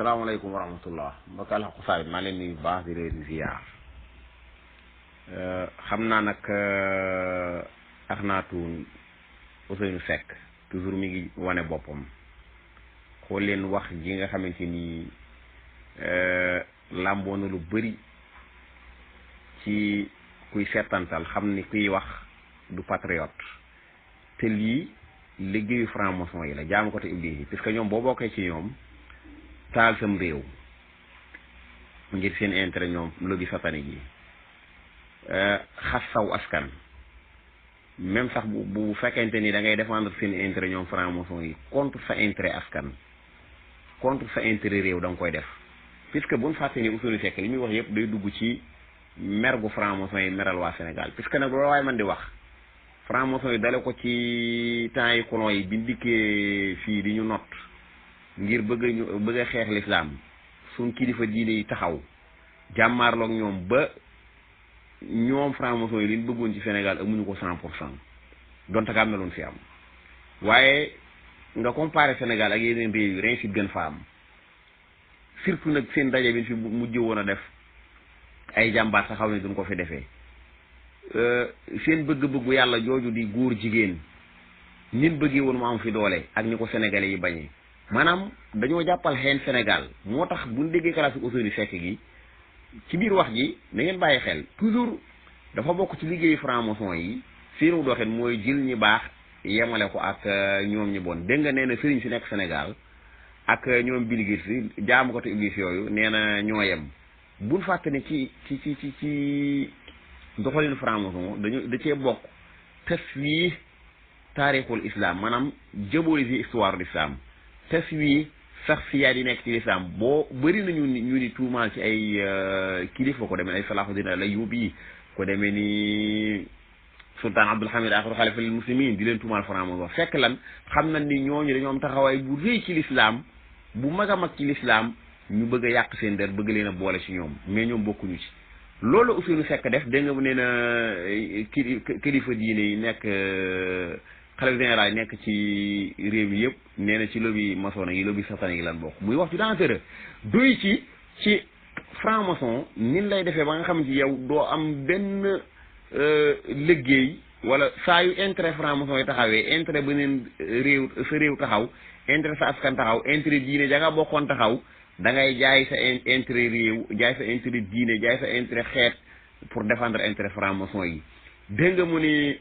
salaamaaleykum wa rahmatullah mbokk alxaqu saayit maa leen nuyu baax di leen ziar xam naa nag ax naatu Ousseynou Seck toujours mi ngi wane boppam xool leen wax ji nga xamante ni làmboo na lu bëri ci kuy seetantal xam ni kuy wax du patriote te lii liggéeyu franc-maçon yi la jaamu ko te iblis yi parce que ñoom boo bokkee ci ñoom taal sam réew ngir seen intérêt ñoom lobby satanique yi xas saw askan même sax bu fekkente ni da ngay défendre seen intérêt ñoom franc-maçon yi contre sa intérêt askan contre sa intérêt réew da nga koy def puisque buñ fàtte ni Ousseynou Seck li muy wax yëpp day dugg ci mer gu franc-maçon yi meral waa Sénégal puisque nag loolu waaye man di wax franc-maçon yi dale ko ci temps yi colon yi bi ndikkee fii di ñu not ngir bëgg a xeex lislaam suñ kilifa diine yi taxaw jàmmaarloog ñoom ba ñoom franc-maçon yi liñ bëggoon ci Sénégal amuñu ko 100% donte ka am na loon fi am waaye nga comparé Sénégal ak yeneen réew yi réussite gën fa am surtout nag seen daje bi fi mujj woon a def ay jàmbaar taxaw ne duñ ko fi defee seen bëgg-bëggu yàlla jooju di góor jigéen nin bëggee woon mu am fi doole ak ni ko sénégalais yi bañee maanaam dañoo jàppal xeen Sénégal moo tax buñ déggee classique Ousseynou Seck gi ci biir wax ji na ngeen bàyyi xel toujours dafa bokk ci liggéeyu franc-maçon yi seenu doxin mooy jël ñi baax yemale ko ak ñoom ñi bon dégg nga nee na sëriñ si nekk Sénégal ak ñoom biligir si jaamu ko te iblis yooyu nee na ñoo yem buñ fàtte ne ci doxalinu franc-maçon da cee bokk tasfiih taarixul islam maanaam diaboliser histoire l'islam tasfiih saxsiyaat yi nekk ci l'islam boo bëri nañu ñu ni tuumaal ci ay kilifa ko demee ay Salahuddin al-Ayyubi ko demee ni sultaan Abdul Hamid axiru xalifa lil muslimin di leen tuumaal franc-maçon fekk lan xam nañ ni ñooñu dañoo am taxawaay bu rëy ci l'islam bu mag a mag ci l'islam ñu bëgg a yàq seen der bëgg leen a boole ci ñoom mais ñoom bokkuñu ci loolu Ousseynou Seck def dégg nga mu nee na kilifa diine yi nekk xalifa général yi nekk ci réew mi yëpp nee na ci lobby maçon yi lobby satanique yi lan bokk muy wax ju dangereux doy ci franc-maçon nin lay defee ba nga xamante yow doo am benn liggéey wala saa yu intérêt franc-maçon yi taxawee intérêt beneen réew sa réew taxaw intérêt sa askan taxaw intérêt diine ja nga bokkoon taxaw da ngay jaay sa intérêt réew jaay sa intérêt diine jaay sa intérêt xeet pour défendre intérêt franc-maçon yi dégg nga mu ni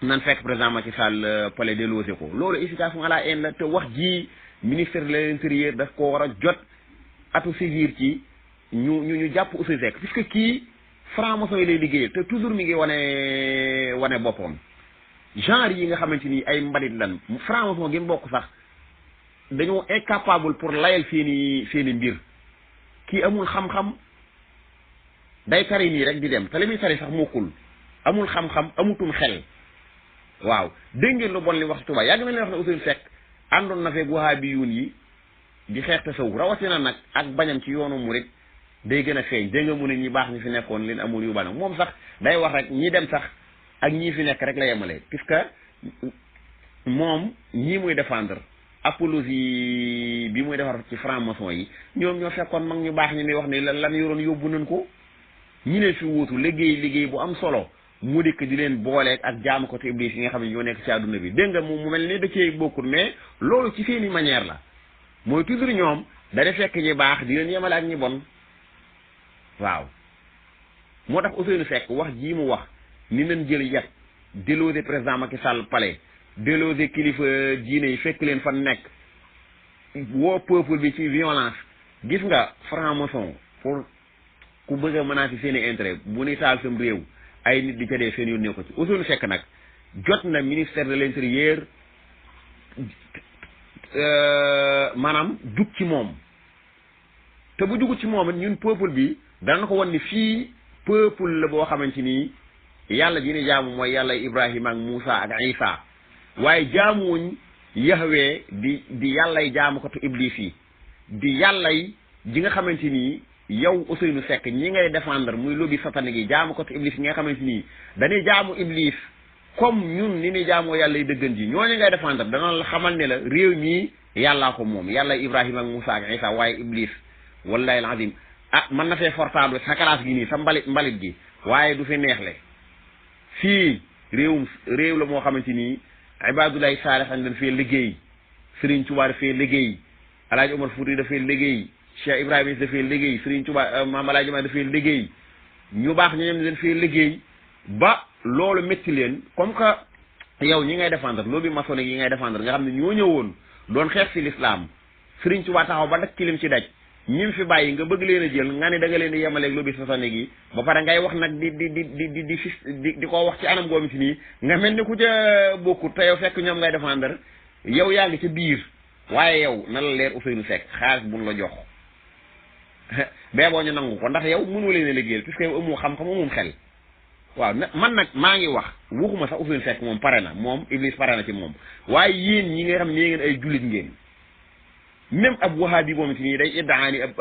nan fekk président Macky Sall palais délogé ko loolu incitation à la haine la te wax ji ministère de l'intérieur daf ko war a jot atu saisir ci ñu jàpp Ousseynou Seck puisque kii franc-maçon yi lay liggéeyal te toujours mi ngi wane boppam genre yi nga xamante ni ay mbalit lan franc-maçon gi bokk sax dañoo incapable pour layal seeni mbir kii amul xam-xam day tari nii rek di dem te li muy tari sax mokkul amul xam-xam amutum xel waaw dégg ngeen lu bon li wax Tuubaa yàgg na leen wax ne Ousseynou Seck àndoon na fee wahabiyuun yi di xeex tasawuf rawatina nag ak bañam ci yoonu murit day gën a feeñ dégg nga mu ne ñi baax ñi fi nekkoon leen amul yu bana moom sax day wax rek ñi dem sax ak ñii fi nekk rek la yemale puisque moom ñii muy défendre apologie bi muy defar ci franc-maçon yi ñoom ñoo fekkoon mag ñu baax ñi ni wax ni lan yoroon yóbbu nañ ko ñi leen fi wuutu liggéey bu am solo mu dikk di leen booleeg ak jaamu ko te iblis yi nga xam ne ñoo nekk ci àdduna bi dégg nga mu mel ni da cee bokkul mais loolu ci seeni manière la mooy toujours ñoom da def fekk ñi baax di leen yemale ak ñi bon waaw moo tax Ousseynou Seck wax jii mu wax ni nañ jël yat déloger président Macky Sall palais déloger kilifa diine yi fekk leen fan nekk woo peuple bi ci violence gis nga franc-maçon pour ku bëgg a menacer seeni intérêt bu ni taal sam réew ay nit di ca dee seen yónnee ko ci Ousseynou Seck nag jot na ministère de l'intérieur maanaam jug ci moom te bu jugut ci moom it ñun peuple bi dana ko won ni fii peuple la boo xamante ni yàlla ji ni jaamu mooy yàlla Ibrahima ak Moussa ak Isa waaye jaamuwuñ Yahweh di yàllay jaamu ko tu iblis yi di yàllay ji nga xamante ni yow Ousseynou Seck ñi ngay défendre muy lobby satanique yi jaamu ko tu iblis yi nga xamante ni dañuy jaamu iblis comme ñun ni ñuy jaamoo yàlla yi dëggan ji ñooñu ngay défendre dana la xamal ne la réew mii yàllaa ko moom yàlla Ibrahima ak Moussa ak Isa waaye Iblis wallahi alazim mën na fee fortaado sa classe gi nii sa mbalit gi waaye du fi neexle fii réew la moo xamante ni ibadulahi saalihan dañ fee liggéey Serigne Touba dafee liggéey Alaaji Omar Fouti dafee liggéey Cheikh Ibrahima dafee liggéey Serigne Touba Maam Alaaji Ma dafee liggéey ñu baax ñoom dañ fee liggéey ba loolu métti leen comme que yow ñi ngay défendre lobby maçonnique yi ngay défendre nga xam ne ñoo ñëwoon doon xeex si l'islam Serigne Touba taxaw ba daj ci lim ci daj ñim fi bàyyi nga bëgg leen a jël nga ne da nga leen di yemaleeg lobby maçonnique yi ba pare ngay wax nag di ko wax ci anam goomi si nii nga mel ni ku ca bokkut te yow fekk ñoom ngay défendre yow yaa ngi ca biir waaye yow na la leer Ousseynou Seck xaalis buñ la jox bee boo ñu nangu ko ndax yow mënoo leen a liggéeyal puisque yow amoo xam-xam amoo xel waaw man nag maa ngi wax waxuma sax Ousseynou Seck moom pare na moom Iblis pare na ci moom waaye yéen ñi nga xam ne ngeen ay jullit ngeen même ab wahabi moom ci nii day iddaani ab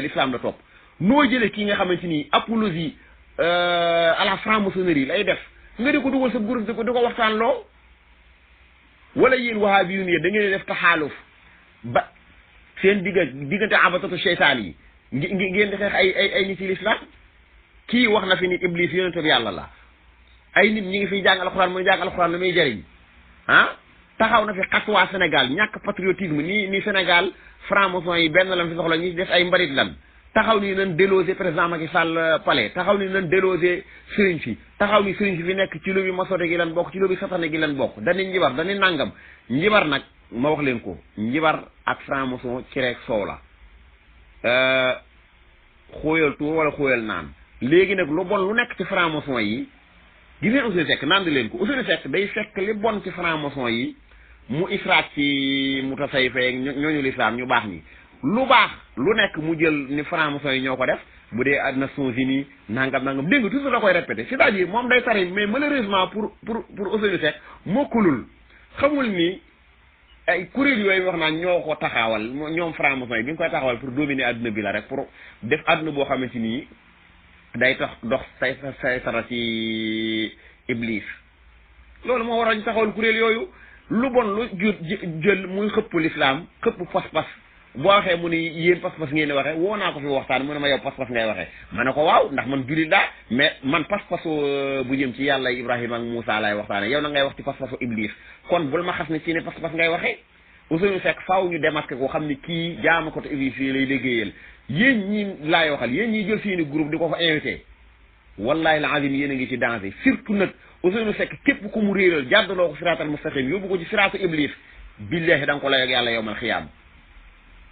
l'islam la topp noo jëlee kii nga xamante ni apologie à la franc-maçonnerie lay def nga di ko dugal sa groupe di ko waxtaan loo wala yéen wahabi yu ne da ngeen def taxaaluf ba seen diggante abatatu seytaan yi ngeen di xeex ay nit ci l'islam kii wax na fi nit Iblis yonente bi yàlla la ay nit ñi ngi fiy jàng alxuraan muy jàng alxuraan lu muy jëriñ taxaw na fi xas waa Sénégal ñàkk patriotisme ni Sénégal franc-maçon yi benn lan fi soxla ñi def ay mbarit lan taxaw ni nan délogé président Macky Sall palais taxaw ni nan délogé sëriñ si taxaw ni sëriñ si fi nekk ci lobby maçonnique gi lan bokk ci lobby satanique gi lan bokk dañu njibar dañu nàngam njibar nag ma wax leen ko njibar ak franc-maçon ci rek soow la xóoyal tuur wala xóoyal naan léegi nag lu bon lu nekk ci franc-maçon yi gis ngeen Ousseynou Seck naan di leen ko Ousseynou Seck day fekk li bon ci franc-maçon yi mu israat ci mutasawwifa ak ñooñu lislaam ñu baax ñi lu baax lu nekk mu jël ni franc-maçon yi ñoo ko def bu dee Nations Unies nangam dégg nga toujours da koy répété c'est-à-dire moom day tari mais malheureusement pour Ousseynou Seck mokkulul xamul ni ay kuréel yooyu wax naan ñoo ko taxawal ñoom franc-maçon yi bi ñu koy taxawal pour dominer adduna bi la rek pour def adduna boo xamante ni day tax dox say sara ci Iblis loolu moo waroon taxawal kuréel yooyu lu bon lu jël muy xëpp l'islam xëpp pas-pas boo waxee mu ni yéen pas-pas ngeen di waxee woo naa ko fi waxtaan mu ne ma yow pas-pas ngay waxee ma ne ko waaw ndax man jullit daa mais man pas-pasu bu jëm ci yàlla Ibrahima ak Moussa laay waxtaane yow na ngay wax ci pas-pasu Iblis kon bul ma xas ne ci ne pas-pas ngay waxee Ousseynou Seck faaw ñu démasqué ko xam ni kii jaama ko te Iblis yi lay liggéeyal yéen ñi laay waxal yéen ñiy jël seeni groupe di ko fa invité wallahi alazim yéen a ngi ci danger surtout nag Ousseynou Seck képp ku mu réeral jàddaloo ko siraatal mustaqim yóbbu ko ci siraatu Iblis billahi da nga ko lay ak yàlla yowmal xiyaam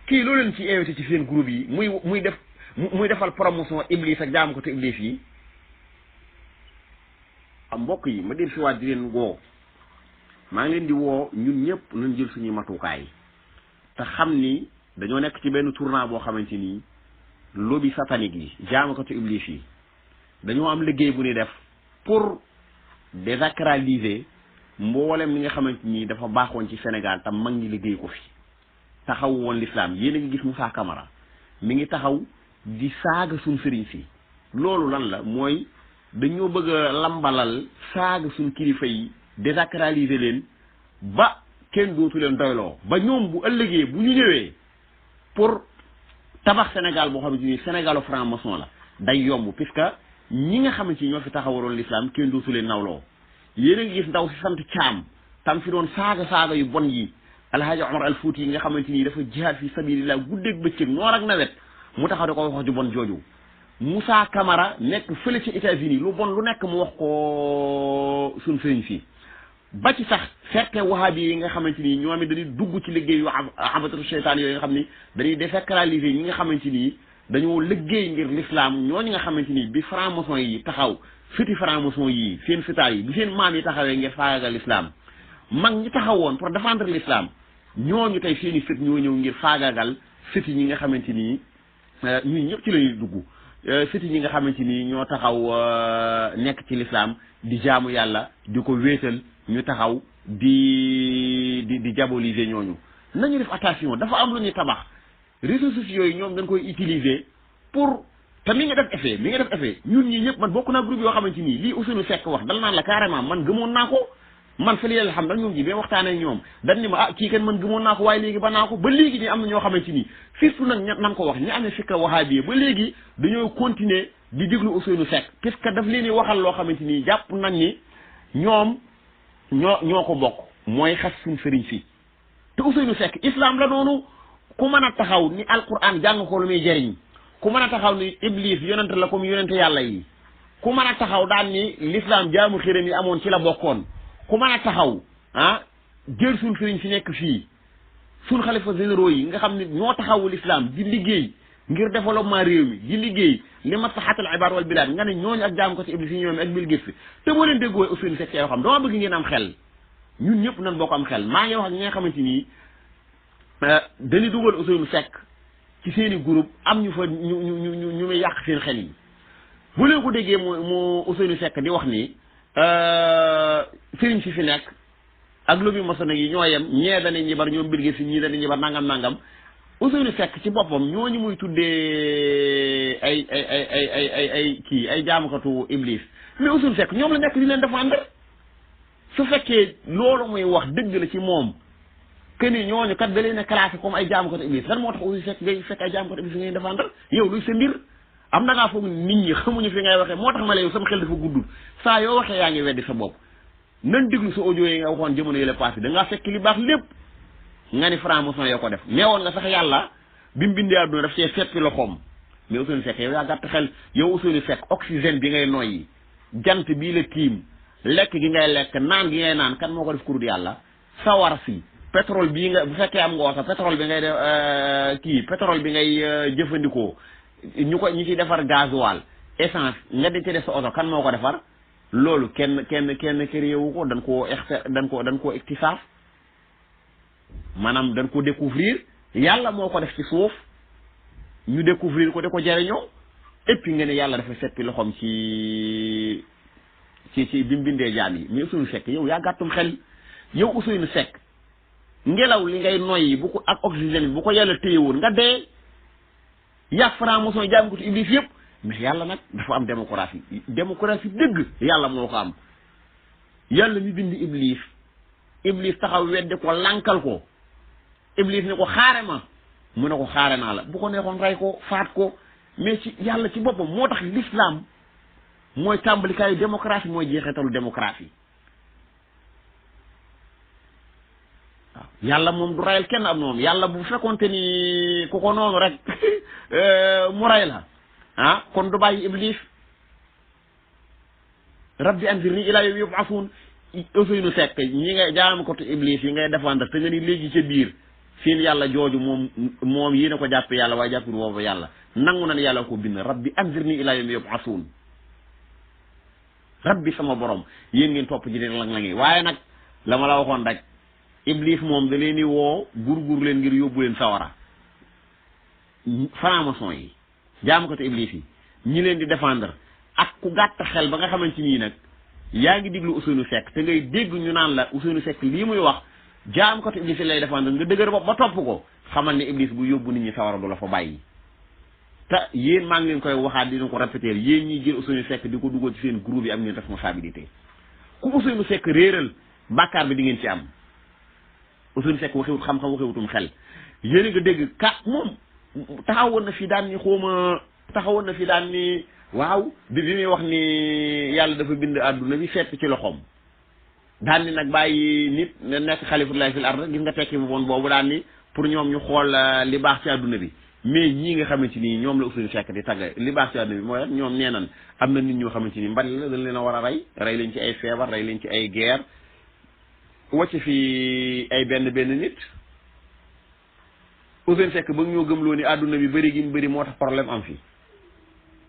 kii loolu leen ci invité ci seen groupe yi muy defal promotion Iblis ak jaam ko te Iblis yi am mbokk yi ma del si waat di leen woo maa ngi leen di woo ñun ñëpp nañ jël suñuy matukaay te xam ni dañoo nekk ci benn tournant boo xamante ni lobby satanique yi jaam ko te Iblis yi dañoo am liggéey bu ñuy def pour désacraliser mboolem li nga xamante ni dafa baaxoon ci Sénégal tam mag ñi liggéey ko fi taxaw woon l'islam yéen a ngi gis Moussa Camara mi ngi taxaw di saaga suñ sëriñ si loolu lan la mooy dañoo bëgg a lambalal saaga suñ kilifa yi désacraliser leen ba kenn dootu leen doyloo ba ñoom bu ëllëgee bu ñu ñëwee pour tabax Sénégal boo xamante ni Sénégalu franc-maçon la day yomb puisque ñi nga xamante ni ñoo fi taxawaloon l'islam kenn dootu leen nawloo yéen a ngi gis ndaw si sant Caam tam fi doon saaga yu bon yi Alhaji Omar al Fouti yi nga xamante ni dafa jihaad fi sabilillah guddeeg bëccëg noor ak nawet mu taxaw di ko wax ju bon jooju Moussa Camara nekk fële ci États-Unis lu bon lu nekk mu wax ko suñ sëriñ si ba ci sax fekke wahabi yi nga xamante ni ñoom it dañuy dugg ci liggéeyu abatatu seytaan yooyu nga xam ni dañuy désacraliser ñi nga xamante ni dañoo liggéey ngir l'islam ñooñu nga xamante ni bi franc-maçon yi taxaw fiti franc-maçon yi seen fitaal yi bi seen maam yi taxawee ngir faagagal l'islam mag ñi taxawoon pour défendre l'islam ñooñu tey seeni fit ñoo ñëw ngir faagagal fit ñi nga xamante ni ñun ñëpp ci lañuy dugg fit ñi nga xamante ni ñoo taxaw nekk ci l'islam di jaamu yàlla di ko wéetal ñu taxaw di diaboliser ñooñu nañu def attention dafa am lu ñuy tabax réseaux sociaux yi ñoom dañ koy utiliser pour te mi nga def effet ñun ñi ñëpp man bokk naa groupe yoo xamante ni lii Ousseynou Seck wax dal naan la carrément man gëmoon naa ko man fa li alhamdulillah ñoom ji ba waxtaanee ñoom dañ ni ma ah kii kan man gëmoon naa ko waaye léegi ba naa ko ba léegi nii am na ñoo xamante ni surtout nag nan ko wax ñi amee fikra wahabi ba léegi dañoo continuer di déglu Ousseynou Seck puisque daf leen di waxal loo xamante ni jàpp nañ ni ñoom ñoo ko bokk mooy xas suñ sëriñ si te Ousseynou Seck islam la noonu ku mën a taxaw ni alquran jàng ko lu muy jëriñ ku mën a taxaw ni iblis yonente la comme yonente yàlla yi ku mën a taxaw daan ni l'islam jaamu xiram yi amoon ci la bokkoon ku mën a taxaw jël suñ sëriñ si nekk fii suñ xalifa généraux yi nga xam ne ñoo taxawu l'islam di liggéey ngir développement réew mi di liggéey li maslahatul ibad wal bilad nga ne ñooñu ak jaamu ko ci iblis yi ñoom ak Bill Gates te boo leen déggoo Ousseynou Seck yoo xam dama bëgg ngeen am xel ñun ñëpp nan boo ko am xel maa ngi wax ak ñi nga xamante ni dañuy dugal Ousseynou Seck ci seeni groupe am ñu fa ñu muy yàq seen xel yi bu leen ko déggee mu Ousseynou Seck di wax ni sëriñ si fi nekk ak lobby maçonnique yi ñoo yem ñee dañuy ñibar ñoom Bill Gates ñii dañuy ñibar nangam Ousseynou Seck ci boppam ñooñu muy tuddee ay jaamukatu iblis mais Ousseynou Seck ñoom la nekk di leen défendre su fekkee loolu muy wax dëgg la ci moom que ni ñooñu kat da leen a classé comme ay jaamukatu iblis lan moo tax Ousseynou Seck ngay fekk ay jaamukatu iblis ngay défendre yow luy sa mbir am na ngaa foog nit ñi xamuñu fi ngay waxee moo tax ma la yow sama xel dafa gudd saa yoo waxee yaa ngi weddi sa bopp nan déglu sa audio yi nga waxoon jamono yële passé da ngaa fekk li baax lépp nga ni franc-maçon yoo ko def neewoon nga sax yàlla bi mu bindee àdduna daf cee seppi loxoom mais Ousseynou Seck yow yaa gàtt xel yow Ousseynou Seck oxygène bi ngay noyyi jant bii la tiim lekk gi ngay lekk naan gi ngay naan kan moo ko def kurut yàlla sawar si pétrole bii nga bu fekkee am nga sax pétrole bi ngay def pétrole bi ngay jëfandikoo ñu ci defar gasoil essence nga di ci def sa oto kan moo ko defar loolu kenn yowu ko dañ koo iktisaaf maanaam dañ ko découvrir yàlla moo ko def ci suuf ñu découvrir ko di ko jariñoo et puis nga ne yàlla dafa seppi loxoom ci bi mu bindee jaam yi mais Ousseynou Seck yow yaa gàttum xel yow Ousseynou Seck ngelaw li ngay noyyi bu ko ak oxygène bi bu ko yàlla téye woon nga dee yàq franc-maçon jaam ko ci iblis yëpp mais yàlla nag dafa am démocratie dëgg yàlla moo ko am yàlla mi bind iblis taxaw weddi ko lankal ko iblis ne ko xaare ma mu ne ko xaare naa la bu ko neexoon rey ko faat ko mais ci yàlla ci boppam moo tax l'islam mooy tàmbalikaayu démocratie mooy jeexitalu démocratie waaw yàlla moom du rayal kenn am noonu yàlla bu fekkonte ni ku ko noonu rek mu ray la kon du bàyyi iblis rabbi anzirni ilaa yawmi yub'athun Ousseynou Seck ñi nga jaam ko iblis yi ngay défendre te nga ni léegi ca biir seen yàlla jooju moom yéen a ko jàppe yàlla waaye jàppul woowu yàlla nangu na ne yàlla ko bind rabbi anzirni ilaa yawmi yub'athun rabbi sama borom yéen ngeen topp ji leen lang-langi waaye nag la ma la waxoon rek iblis moom da leen di woo gur leen ngir yóbbu leen sawara franc-maçon yi jaam ko iblis yi ñi leen di défendre ak ku gàtt xel ba nga xamante nii nag yaa ngi diglu Ousseynou Seck te ngay dégg ñu naan la Ousseynou Seck lii muy wax jaam ko iblis yi lay défendre nga dëgër bopp ba topp ko xamal ne iblis bu yóbbu nit ñi sawara du la fa bàyyi te yéen maa ngi leen koy waxaat dina ko répéter yéen ñiy jël Ousseynou Seck di ko dugal ci seen groupe yi am ngeen responsabilité ku Ousseynou Seck réeral bàkkaar bi di ngeen ci am Ousseynou Seck waxewut xam-xam waxewutum xel yéen nga dégg moom taxawoon na fi daan ni waaw bi muy wax ni yàlla dafa bind àdduna bi sepp ci loxoom daan ni nag bàyyi nit ne nekk xalifatullahi fil ard gis nga tekki bu bon boobu daan ni pour ñoom ñu xool li baax ci àdduna bi mais ñii nga xamante ni ñoom la Ousseynou Seck di tagg li baax ci àdduna bi mooy ñoom nee nan am na nit ñoo xamante ni mbali la dañ leen a war a rey leen ci ay feebar rey leen ci ay guerre wàcc fi ay benn nit Ousseynou Seck ba ñoo gëmloo ni àdduna bi bëri gi mu bëri moo tax problème am fi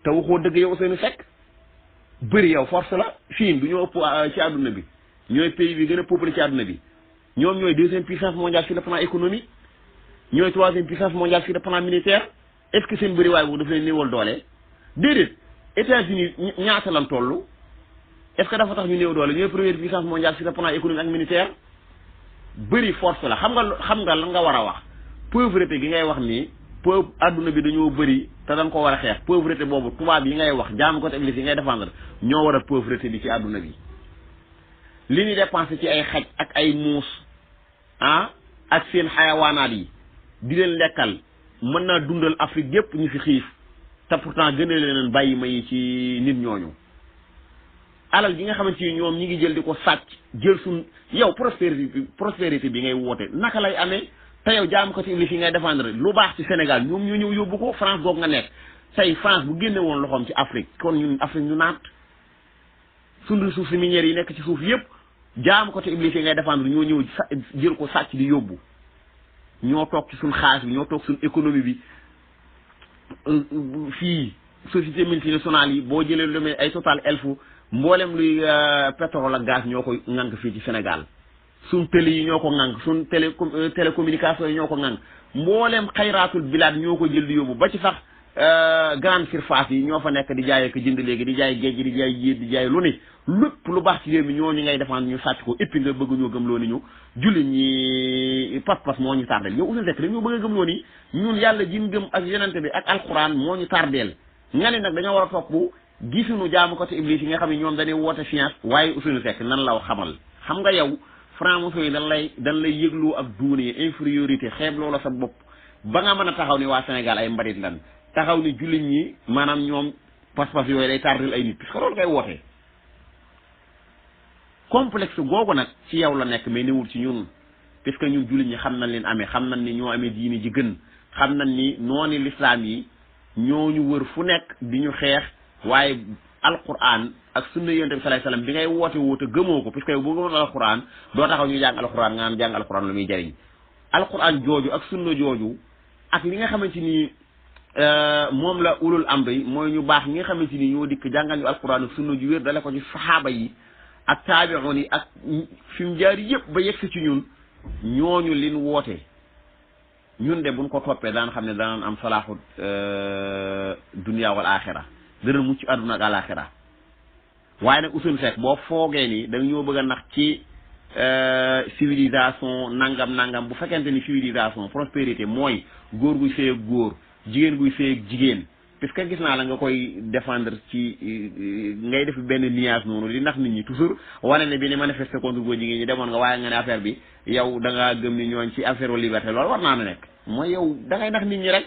te waxoo dëgg yow Ousseynou Seck bëri yow force la Chine du ñoo ëpp ci àdduna bi ñooy pays bi gën a peuplé ci àdduna bi ñoom ñooy deuxième puissance mondiale sur le plan économique ñooy troisième puissance mondiale sur le plan militaire est-ce que seen bëri waaye boobu daf leen néewal doole déedéet États-Unis ñaata lan toll est-ce que dafa tax ñu néew doole ñooy première puissance mondiale sur le plan économique ak militaire bëri force la xam nga lan nga war a wax pauvreté gi ngay wax ni adduna bi dañoo bëri te dañ ko war a xeex pauvreté boobu tubaab yi ngay wax jaam ko iblis yi ngay défendre ñoo war a pauvreté bi ci adduna bi li ñu dépensé ci ay xaj ak ay muus ak seen xayawaanaat yi di leen lekkal mën naa dundal Afrique yépp ñu fi xiif te pourtant gënee leen bàyyi ma yi ci nit ñooñu alal gi nga xamante ni ñoom ñi ngi jël di ko sàcc jël suñ yow prospérité bi ngay woote naka lay amee te yow jaam ko ci li fi ngay défendre lu baax ci Sénégal ñoom ñoo ñëw yóbbu ko France googu nga nekk tey France bu génne woon loxoom ci Afrique kon ñun Afrique ñu naat suñu suuf si minières yi nekk ci suuf yépp jaam ko ci iblis yi ngay défendre ñoo ñëw jël ko sàcc di yóbbu ñoo toog ci suñ xaalis bi ñoo toog suñ économie bi fii société multinationale yi boo jëlee lu mel ay Total Elfu mboolem luy pétrole ak gaz ñoo ko ŋànk fii ci Sénégal suñ télé yi ñoo ko ŋànk suñ télécommunication yi ñoo ko ŋànk mboolem xayraatul bilaad ñoo ko jël di yóbbu ba ci sax grande surface yi ñoo fa nekk di jaay ak jënd léegi di jaay géej di jaay yéet di jaay lu ne lépp lu baax ci réew mi ñooñu ngay défendre ñu sàcc ko et puis nga bëgg ñoo gëmloo ni ñu jullit ñi pas-pas moo ñu tardeel yow Ousseynou Seck dañoo bëgg a gëmloo ni ñun yàlla jin gëm ak yonente bi ak alquran moo ñu tardeel nga ne nag dañoo war a topp gisuñu jaamu ko ci iblis yi nga xam ne ñoom dañuy woote science waaye Ousseynou Seck nan la xamal xam nga yow franc-maçon yi dañ lay yëgloo ak duune infériorité xeeb loola sa bopp ba nga mën a taxaw ni waa Sénégal ay mbarit lan taxaw ni jullit ñi maanaam ñoom pas-pas yooyu day tardel ay nit puisque loolu ngay wootee complexe googu nag ci yow la nekk mais newul ci ñun puisque ñun jullit ñi xam nañ leen amee xam nañ ni ñoo amee diini ji gën xam nañ ni nooni l'islam yi ñoo ñu wër fu nekk di ñu xeex waaye alquran ak sunna yonent bi sallallahu alayhi wasallam bi ngay woote gëmoo ko puisque yow boo gëmoon alquran doo taxaw ñu jàng alquran nga naan jàng alquran lu muy jariñ alquran jooju ak sunna jooju ak li nga xamante ni moom la ulul amri mooy ñu baax ñi nga xamante ni ñoo dikk jàngal ñu alquran ak sunna ju wér dale ko ci saxaaba yi ak taabi'un yi ak fi mu jaar yëpp ba yegg ci ñun ñooñu lin woote ñun de buñ ko toppee daan xam ne daan am salaaxu dunya wal axira dana mucc àdduna ak alaxira waaye nag Ousseynou Seck boo foogee ni da ñoo bëgg a nax ci civilisation nangam bu fekkente ni civilisation prospérité mooy góor guy sëy ak góor jigéen guy sëy ak jigéen parce que gis naa la nga koy défendre ci ngay def benn nuance noonu di nax nit ñi toujours wane ne bi ni manifester contre góor jigéen ñi demoon nga waaye nga ne affaire bi yow da ngaa gëm ni ñooñ ci affaire u liberté loolu war naa na nekk mooy yow da ngay nax nit ñi rek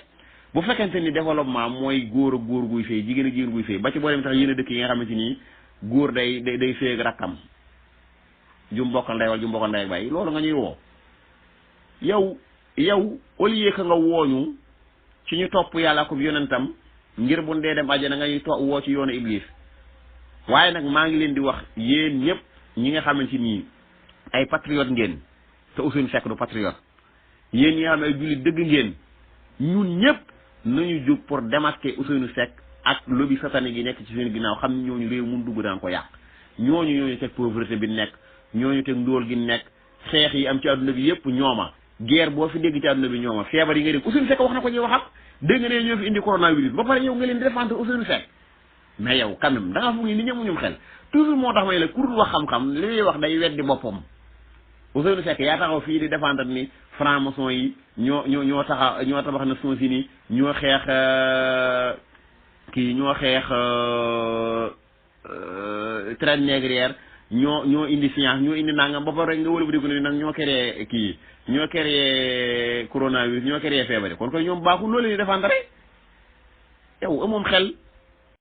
bu fekkente ni développement mooy góor ak góor guy sëy jigéen ak jigéen guy sëy ba ci boolem tax yéen a dëkk yi nga xamante ni góor day sëy ak rakkam ju mbokkal ndey wala ju mbokkal ndey ak bàyyi loolu nga ñuy woo yow au lieu que nga wooñu ci ñu topp yàlla ko yonentam ngir bu dee dem àjjana nga ñuy woo ci yoonu iblis waaye nag maa ngi leen di wax yéen ñëpp ñi nga xamante ni ay patriote ngeen te Ousseynou Seck du patriote yéen ñi nga xam ne ay jullit dëgg ngeen ñun ñëpp nañu jóg pour démasquer Ousseynou Seck ak lobby satanique yi nekk ci seen ginnaaw xam ne ñooñu réew mun dugg daan ko yàq ñooñu teg pauvreté bi nekk ñooñu teg ndóol gi nekk xeex yi am ci àdduna bi yëpp ñooma guerre boo fi dégg ci àdduna bi ñooma feebar yi nga dégg Ousseynou Seck wax na ko ñuy waxam dégg nga ne ñoo fi indi coronavirus ba pare yow nga leen di défendre Ousseynou Seck mais yow quand même da nga foog ni nit ñamuñum xel toujours moo tax may la ku dul wax xam-xam li muy wax day weddi boppam Ousseynou Seck yaa taxaw fii di défendre ni franc-maçon yi ñoo tabax Nations Unies ñoo xeex traite négrière ñoo indi science ñoo indi nangam ba pare nga wëlbati ko ni nag ñoo créé coronavirus ñoo créé feebar kon koy ñoom baaxul loolu leen di défendre yow amoom xel